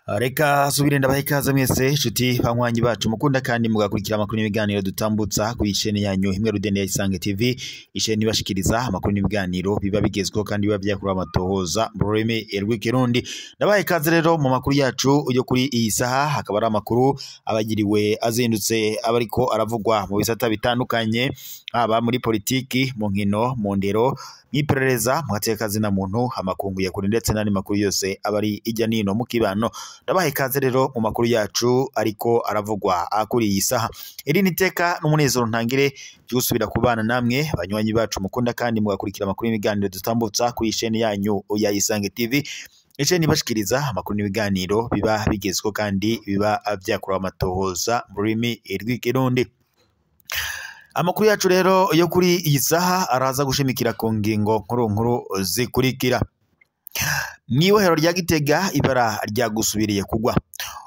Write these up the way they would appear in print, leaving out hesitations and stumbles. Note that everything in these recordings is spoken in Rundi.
Reka subire ndabaha ikaze mwese inshuti banywanyi bacu mukunda kandi mugakurikira amakuru n'ibiganiro dutambutsa ku isheni yanyu imwe rudende ya Isange TV, isheni ibashikiriza amakuru n'ibiganiro biba bigezweho kandi biba vyakorewe amatohoza mu rurimi rw'ikirundi. Ndabaha ikaze rero mu makuru yacu yo kuri iyi saha, hakaba ari amakuru abagiriwe azindutse abariko aravugwa mu bisata bitandukanye, haba muri politiki, mu nkino, mu ndero, mw'iperereza, mu gateka muntu, amakungu ya kure ndetse n'andi makuru yose abari ijya nino mu kibano. Ndabaha ikaze rero mu makuru yacu ariko aravugwa kuri iyi saha. Iri ni iteka n'umunezero ntangire byo gusubira kubana namwe banywanyi bacu mukunda kandi mugakurikira amakuru y'ibiganiro dutambutsa kuri isheni yanyu ya Isange TV, isheni ibashikiriza amakuru n'ibiganiro biba bigezweho kandi biba vyakorewe amatohoza mu rurimi rw'ikirundi. Amakuru yacu rero yo kuri iyi saha araza gushimikira ku ngingo nkuru nkuru zikurikira. Mw'ibohero rya Gitega ibara ryagusubiriye kugwa.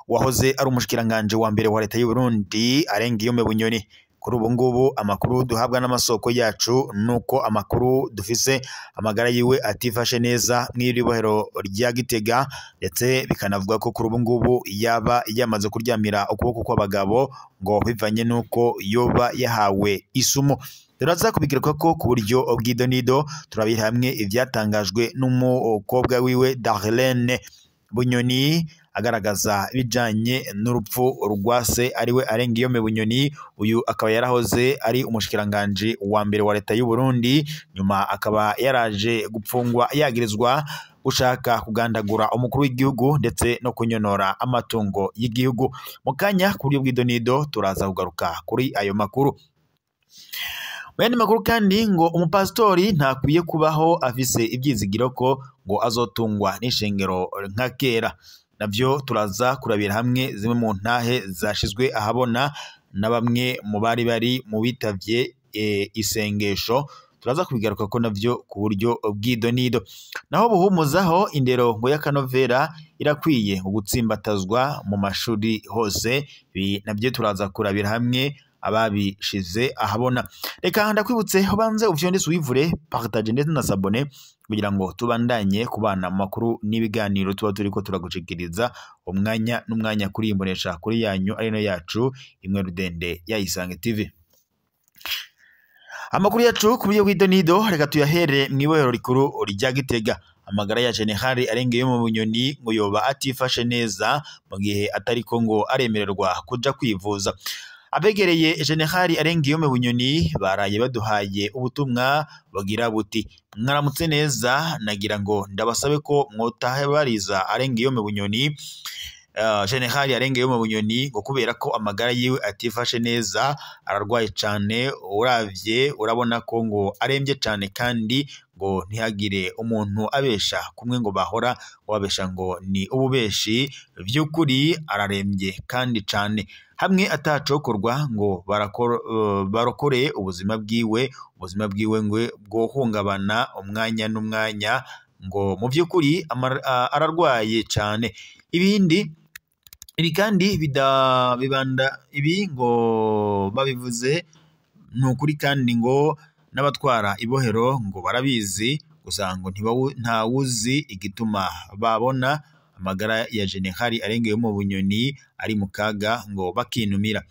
Wahoze ari umushikiranganje wa mbere wa leta y'u Burundi Arengiyome Bunyoni. Kuri ubu ngubu amakuru duhabwa n'amasoko yacu nuko amakuru dufise amagara yiwe atifashe neza mw'iri bohero rya Gitega, ndetse bikanavuga ko kuri ubu ngubu yaba yamaze kuryamira ukuboko kw'abagabo ngo bivanye nuko yoba yahawe isumu. Turaza kubigaruka ko ku buryo bw'idonido, turabira hamwe ivyatangajwe n'umukobwa wiwe Darlene Bunyoni agaragaza ibijanye n'urupfu rwa se ariwe Arengiyome Bunyoni. Uyu akaba yarahoze ari umushikiranganje wa mbere wa leta y'u Burundi, nyuma akaba yaraje gupfungwa yagirizwa gushaka kugandagura umukuru w'igihugu ndetse no kunyonora amatungo y'igihugu. Mu kanya ku buryo bw'idonido turaza kugaruka kuri ayo makuru. Muyandi makuru kandi ngo umupasitori ntakwiye kubaho afise ivyizigiro ko ngo azotungwa n'ishengero nka kera. Navyo turaza kurabira hamwe zimwe mu ntahe zashizwe ahabona na bamwe mu bari bari mu bitavye isengesho, turaza kubigaruka ko navyo ku buryo bw'idonido. Naho buhumuzaho indero ngo y'akanovera irakwiye gutsimbatazwa mu mashuri hose, ibi navyo turaza kurabira hamwe ababishize ahabona. Reka ndakwibutse ubanze ufyonde suivre, partage ndetse na s'abonner kugira ngo tubandanye kubana mu makuru n'ibiganiro tuba turiko turagushikiriza umwanya n'umwanya kuri imbonesha kuri yanyu ari no yacu imwe rudende ya Isange TV. Amakuru yacu ku buryo bw'idonido reka tuyahere mw'ibohero rikuru rya Gitega. Amagara ya General Arengiyome Bunyoni ngo yoba atifashe neza mu gihe atariko ngo aremererwa kuja kwivuza. Abegereye General Arengiyome Bunyoni baraye baduhaye ubutumwa bagira buti: mwaramutse neza, nagira ngo ndabasabe ko mwotahabariza Arengiyome Bunyoni, General Arengiyome Bunyoni ngo kubera ko amagara yiwe atifashe neza, ararwaye cane, uravye urabona ko ngo aremvye cane kandi ngo ntihagire umuntu abesha kumwe ngo bahora wabesha ngo ni ububeshi, vy'ukuri araremvye kandi cane, hamwe atacokorwa ngo barokore ubuzima bwiwe, ubuzima bwiwe ngo bwohungabana umwanya n'umwanya, ngo mu vy'ukuri ararwaye cane. Ibindi ibi kandi bibanda ibi ngo babivuze nukuri kandi ngo n'abatwara ibohero ngo barabizi, gusa ngo ntawuzi igituma babona amagara ya General Arengiyome Bunyoni ari mu kaga ngo bakinumira.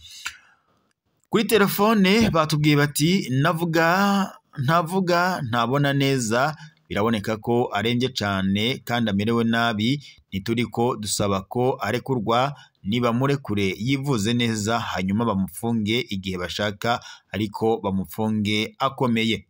Kuri telefone batubwiye bati: navuga ntavuga ntabona neza, biraboneka ko aremvye cane kandi amerewe nabi, ntituriko dusaba ko arekurwa, niba murekure yivuze neza hanyuma bamufunge igihe bashaka, ariko bamufunge akomeye.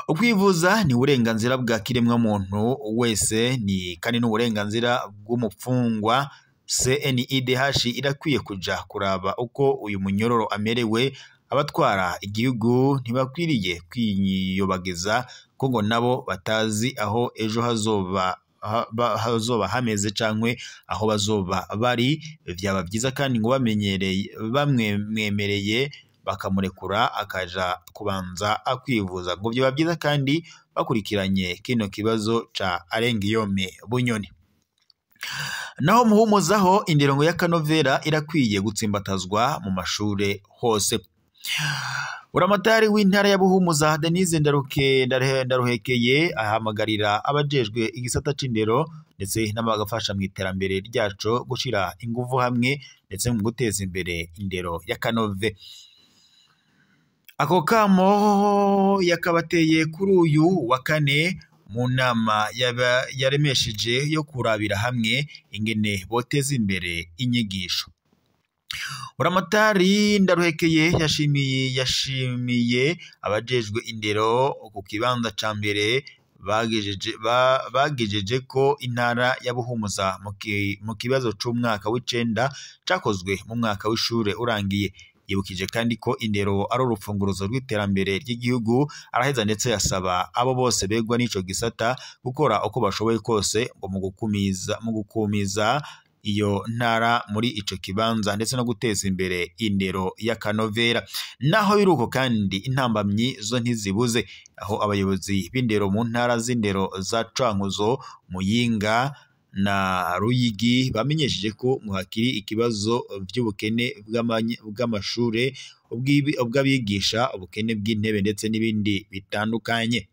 Ukwivuza ni uburenganzira bwa kiremwa muntu wese, ni kandi n'uburenganzira bw'umupfungwa. CNIDH irakwiye kuja kuraba uko uyu munyororo amerewe. Abatwara igihugu ntibakwiriye kwiyobagiza ko ngo nabo batazi aho ejo hazoba hameze cankwe aho bazoba bari. Vyaba vyiza kandi ngo bamenyereye bamwemereye bakamurekura akaja kubanza akwivuza, ngo vyoba vyiza kandi bakurikiranye kino kibazo ca Arengiyome Bunyoni. Naho muhumuzaho indirongo y'akanovera irakwiye gutsimbatazwa mu mashure hose. Buramatari w'intara ya Buhumuza Denise Ndaruhekeye ahamagarira abajejwe igisata c'indero ndetse n'abagafasha mu iterambere ryaco gushira inguvu hamwe ndetse mu guteza imbere indero y'akanove. Ako kamo yakabateye kuri uyu wa kane mu nama yaremesheje yo kurabira hamwe ingene boteza imbere inyigisho. Buramatari Ndaruhekeye yashimiye abajejwe indero ku kibanza ca mbere bagejeje ko intara ya Buhumuza mu kibazo c'umwaka w'icenda cakozwe mu mwaka w'ishure urangiye. Yibukije kandi ko indero ari urufunguruzo rw'iterambere ry'igihugu, araheza ndetse yasaba abo bose begwa n'ico gisata gukora uko bashoboye kose ngo mu gukumiza iyo ntara muri ico kibanza ndetse no guteza imbere indero y'akanovera. Naho biruko kandi intambamyi zo ntizibuze, aho abayobozi b'indero mu ntara z'indero za Cankuzo, Muyinga na Ruyigi bamenyesheje ko hakiri ikibazo vy'ubukene bw'amashure, ubw'abigisha, ubukene bw'intebe ndetse n'ibindi bitandukanye.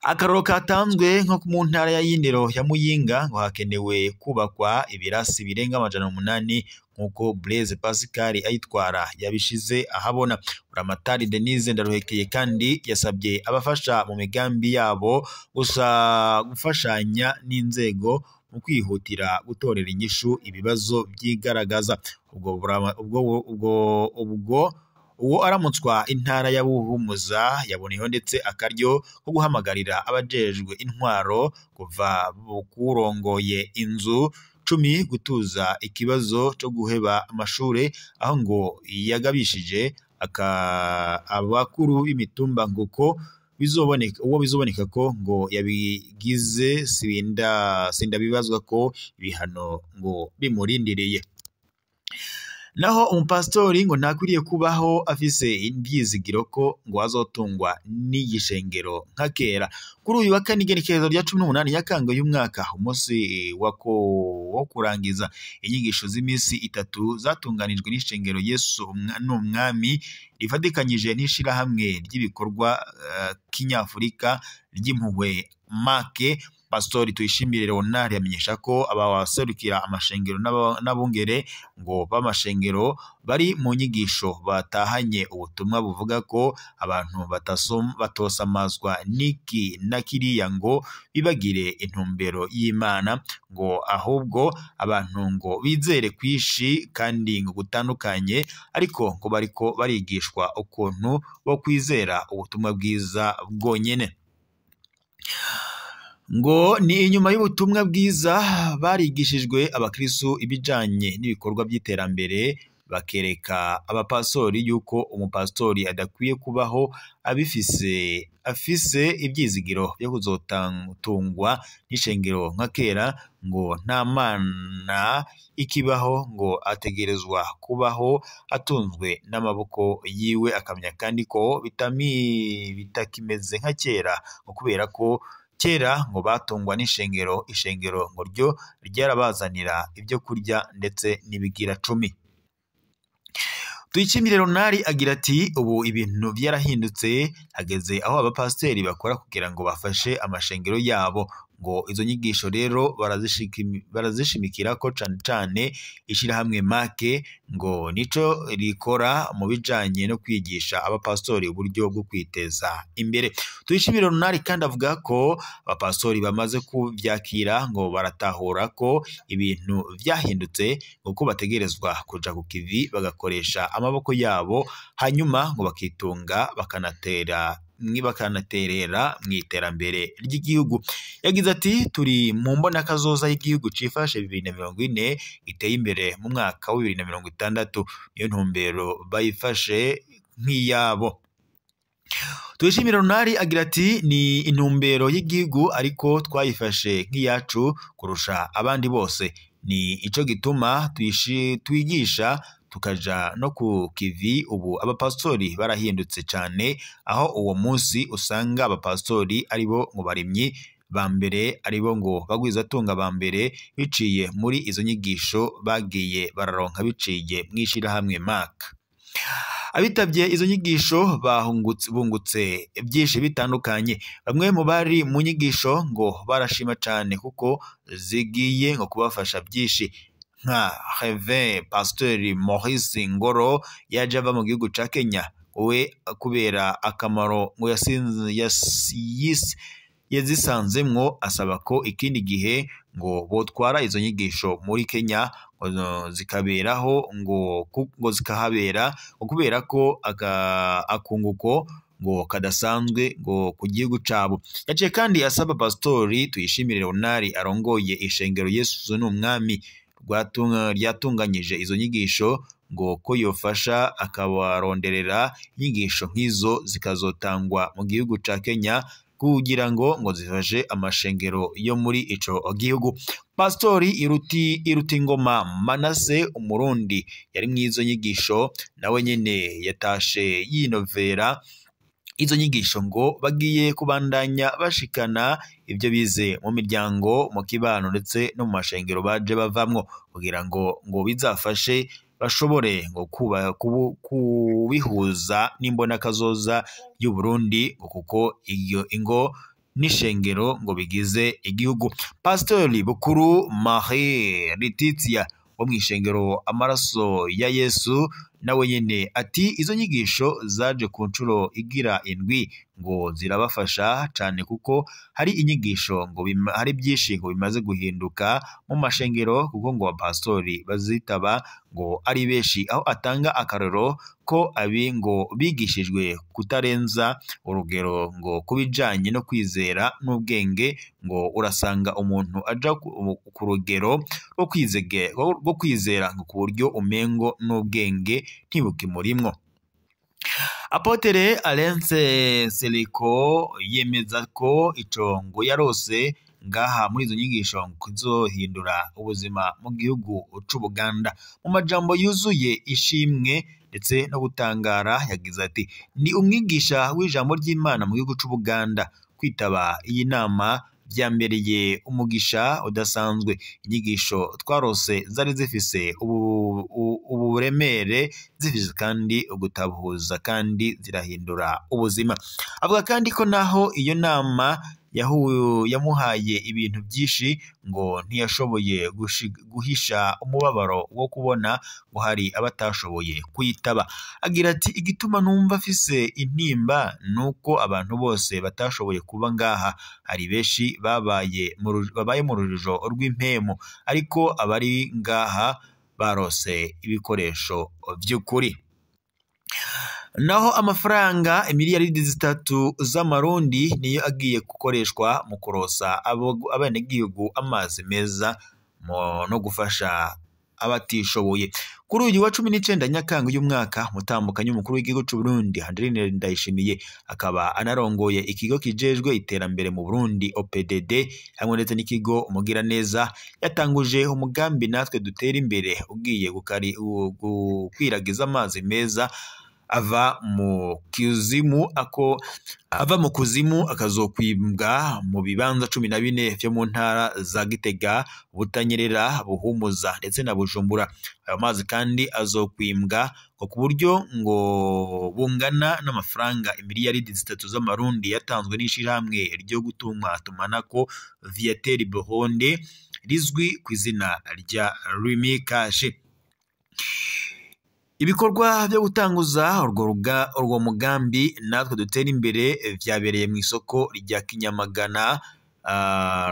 Akaroro katanzwe nko mu ntara ya y'indero ya Muyinga ngo hakenewe kubakwa ibirasi birenga 800 nkuko Blaise Pascal ayitwara yabishize ahabona. Buramatari Denise Ndaruhekeye kandi yasabye abafasha mu migambi yabo gusa gufashanya n'inzego mu kwihutira gutorera inyishu ibibazo vyigaragaza. Ubwo uwo aramutswa intara ya Buhumuza yaboneyeho ndetse akaryo ko guhamagarira abajejwe intwaro kuva kurongoye inzu 10 gutuza ikibazo cyo guheba amashure, aho ngo yagabishije abakuru b'imitumba nguko bizoboneka uwo bizoboneka ko ngo yabigize sindabibazwa ko ibihano ngo bimurindiriye. Naho umupastori ngo ntakwiriye kubaho afise ibyizigiro ko ngo azotungwa n'igishengero nka kera. Kuri uyu wa kane igenekerezo rya 18 Nyakanga y'umwaka, umunsi wo kurangiza inyigisho z'imisi itatu zatunganijwe n'ishengero Yesu n'Umwami rifatikanyije n'ishirahamwe ry'ibikorwa kinyafurika ry'impuhwe make. Pastori Tuyishimire Leonard yamenyesha ko abaserukira amashengero n'abungere ngo b'amashengero bari mu nyigisho batahanye ubutumwa buvuga ko abantu batosamazwa niki na kiriya ngo bibagire intumbero y'Imana, ngo ahubwo abantu ngo bizere kwishi kandi ngo gutandukanye, ariko ngo bariko barigishwa ukuntu bo kwizera ubutumwa bwiza bwonyene. Ngo ni inyuma y'ubutumwa bwiza barigishijwe abakristo ibijanye n'ibikorwa by'iterambere, bakereka abapastori yuko umupastori adakwiye kubaho afise ibyizigiro byo kuzotungwa n'ishengero nka kera, ngo nta mana ikibaho, ngo ategerezwa kubaho atunzwe n'amaboko yiwe, akamenya kandi ko bitakimeze nka kera, ngo kubera ko kera ngo batungwa n'ishengero, ishengero ngo ryo ryarabazanira ibyo kurya ndetse n'ibigira 10. Tuyishimire Leonard agira ati ubu ibintu byarahindutse, hageze aho abapasiteri bakora kugira ngo bafashe amashengero yabo, ngo izo nyigisho rero barazishimikira ko cane cane ishirahamwe make ngo nico rikora mu bijanye no kwigisha abapastori uburyo bwo kwiteza imbere. Tuyishimire Leonard kandi avuga ko abapastori bamaze kuvyakira ngo baratahura ko ibintu vyahindutse, ngo ko bategerezwa kuja ku kivi bagakoresha amaboko yabo, hanyuma ngo bakitunga bakanaterera mu iterambere ry'igihugu. Yagize ati turi mu mbonakazoza y'igihugu cifashe 2040 iteye imbere mu mwaka wa 2060, niyo ntumbero bayifashe nk'iyabo. Tuyishimire Leonard agira ati ni intumbero y'igihugu ariko twayifashe nk'iyacu kurusha abandi bose, ni ico gituma twigisha tukaja no ku kivi. Ubu abapastori barahindutse cane, aho uwo munsi usanga abapastori aribo ngo barimyi ba mbere, aribo ngo bagwizatunga ba mbere, biciye muri izo nyigisho bagiye bararonka biciye mw'ishirahamwe MAC. Abitabye izo nyigisho bungutse byinshi bitandukanye. Bamwe mu bari mu nyigisho ngo barashima cane kuko zigiye ngo kubafasha byinshi, nka Rev Pasteur Maurice Ngoro yaje ava mu gihugu ca Kenya, we kubera akamaro ngo yazisanzemwo asaba ko ikindi gihe ngo botwara izo nyigisho muri Kenya ngo zikaberaho ngo zikahabera, ngo kubera ko akunguko ngo kadasanzwe ngo ku gihugu cabo. Yaciye kandi asaba Pastori Tuyishimire Leonard arongoye ishengero Yesu n'Umwami ryatunganyije izo nyigisho ngo ko yofasha akabaronderera inyigisho nk'izo zikazotangwa mu gihugu ca Kenya kugira ngo zifashe amashengero yo muri ico gihugu. Pastori Irutingoma Manase umurundi yari mwizo nyigisho nawe nyene yatashe yinovera izo nyigisho ngo bagiye kubandanya bashikana ibyo bize mu miryango, mu kibano ndetse no mu mashengero baje bavamwo kugira ngo bizafashe bashobore ngo kubihuza n'imbonakazoza y'u Burundi, kuko iyo ingo n'ishengero ngo bigize igihugu. Pastori Bukuru Marie Letitia wo mw'ishengero Amaraso ya Yesu nawe nyene ati izo nyigisho zaje ku nshuro igira 7 ngo zirabafasha cane kuko hari inyigisho ngo hari byinshi ngo bimaze guhinduka mu mashengero, kuko ngo abapastori bazitaba ngo ari benshi, aho atanga akaroro ko abi ngo bigishijwe kutarenza urugero ngo kubijanye no kwizera n'ubwenge, ngo urasanga umuntu aja ku rugero rwo kwizera ngo ku buryo umengo n'ubwenge ntibukimurimwo. Apotere Alence Seliko yemeza ko ico ngo yarose ngaha muri izo nyigisho kizohindura ubuzima mu gihugu c'Ubuganda. Mu majambo yuzuye ishimwe ndetse no gutangara yagize ati ni umwigisha w'ijambo ry'Imana mu gihugu c'Ubuganda, kwitaba iyi nama byambereye umugisha udasanzwe. Inyigisho twarose zari zifise uburemere, zifise kandi ugutabuza kandi zirahindura ubuzima. Avuga kandi ko naho iyo nama yamuhaye ibintu byinshi ngo ntiyashoboye guhisha umubabaro wo kubona ngo hari abatashoboye kuyitaba. Agira ati igituma numva afise intimba nuko abantu bose batashoboye kuba ngaha, hari benshi babaye mu rujijo rw'impemu, ariko abari ngaha barose ibikoresho by'ukuri. Naho amafaranga imiliyaridi 3 z'amarundi niyo agiye gukoreshwa mu kurosa abenegihugu amazi meza no gufasha abatishoboye. Kuri uyu wa 19 Nyakanga uyu mwaka, umutambukanyi umukuru w'igihugu c'u Burundi Angeline Ndayishimiye akaba anarongoye ikigo kijejwe iterambere mu Burundi OPDD hamwe ndetse n'ikigo Umugiraneza, yatanguje umugambi Natwe Dutera Imbere ugiye gukwiragiza amazi meza ava mu kuzimu akazokwimbwa mu bibanza 14 vyo mu ntara za Gitega, Butanyerera, Buhumuza ndetse na Bujumbura. Ayo mazi kandi azokwimbwa ngo ku buryo ngo bungana n'amafaranga imiliyaridi 3 z'amarundi yatanzwe n'ishirahamwe ryo gutuma tumanako Viatel Burundi rizwi ku izina rya Lumicash. Ibikorwa byo gutanguza urwo mugambi Natwe Dutera Imbere vyabereye mu isoko rya Kinyamagana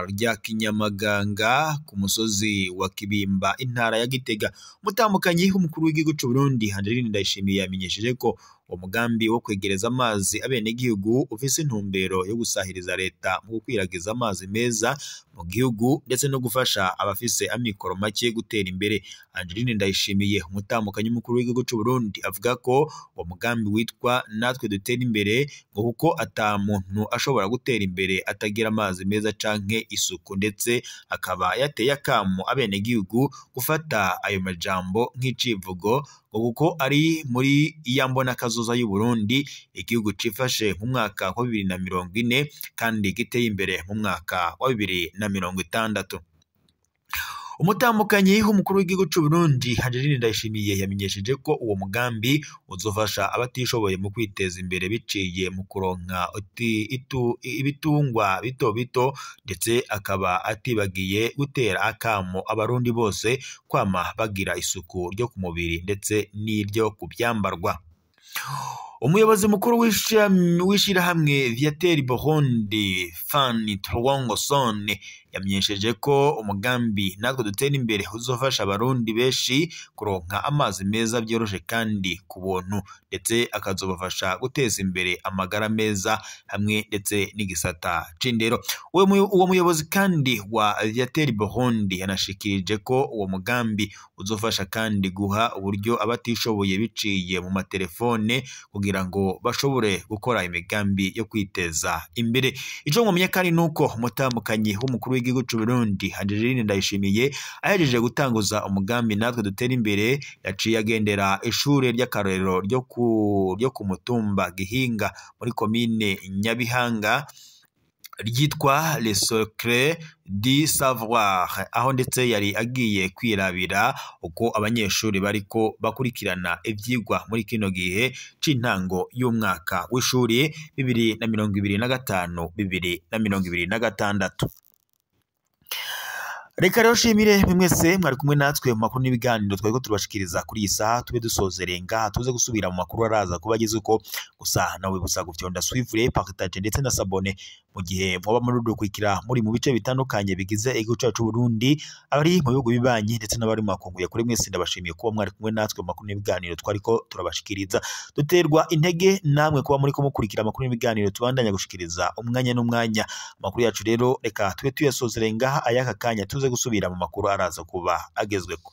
rya Kinyamaganga ku musozi wa Kibimba intara ya Gitega. Umutambukanyi w'umukuru w'igihugu c'u Burundi Angeline Ndayishimiye yamenyesheje ko uwo mugambi wo kwegereza amazi abenegihugu ufise intumbero yo gusahiriza leta mu gukwiragiza amazi meza mu gihugu ndetse no gufasha abafise amikoro make gutera imbere. Angeline Ndayishimiye umutambukanyi w'umukuru w'igihugu c'u Burundi avuga ko uwo mugambi witwa Natwe Dutera Imbere ngo kuko ata muntu ashobora gutera imbere atagira amazi meza canke isuku, ndetse akaba yateye akamo abenegihugu gufata ayo majambo nk'icivugo ngo kuko ari muri iyambona kazoza y'u Burundi, igihugu cifashe mu mwaka wa 2040 kandi giteye imbere mu mwaka wa 2060. Umutambukanyi w'umukuru w'igihugu c'u Burundi Angeline Ndayishimiye yamenyesheje ko uwo mugambi uzofasha abatishoboye mu kwiteza imbere biciye mu kuronka ibitungwa bito bito, ndetse akaba atibagiye gutera akamo abarundi bose kwama bagira isuku ryo ku mubiri ndetse n'iryo ku byambarwa. Umuyobozi mukuru w'ishirahamwe Viateur Burundi Fanny Truongson yamenyesheje ko umugambi Natwe Dutera Imbere uzofasha abarundi benshi kuronka amazi meza byoroshe kandi ku buntu, ndetse akazobafasha guteza imbere amagara meza hamwe ndetse n'igisata c'indero. Uwo muyobozi kandi wa Viateur Burundi yanashikirije ko uwo mugambi uzofasha kandi guha uburyo abatishoboye biciye mu matelefone kugira ngo bashobore gukora imigambi yo kwiteza imbere. Ico mwomenya kandi nuko umutambukanyi w'umukuru w'igihugu c'u Burundi Angeline Ndayishimiye ahejeje gutanguza umugambi Natwe Dutera Imbere, yaciye agendera ishure ry'akarorero ryo ku mutumba Gihinga muri komine Nyabihanga ryitwa Le Secret du Savoir, aho ndetse yari agiye kwirabira uko abanyeshuri bariko bakurikirana ivyigwa muri kino gihe c'intango y'umwaka w'ishuri 2025 2026. Reka rero shimire mwese mwari kumwe natwe mu makuru n'ibiganiro twariko turabashikiriza kuri iyi saha, tube dusozereye ngaha, tuze gusubira mu makuru araza kuba ageze uko. Gusa nawe busa gufyonda suivre, partage ndetse na sabone mu gihe mwoba muri dukurikira muri mu bice bitandukanye bigize igihugu cacu c'u Burundi, abari mu bihugu bibanyi ndetse n'abari mu makungu ya kure, mwese ndabashimiye kuba mwari kumwe natwe mu makuru n'ibiganiro twariko turabashikiriza. Duterwa intege namwe kuba muriko mukurikira amakuru n'ibiganiro tubandanya gushikiriza umwanya n'umwanya. Amakuru yacu rero reka tube tuyasozereye ngaha ayaka kanya, tuze gusubira mu makuru araza kuba agezweko.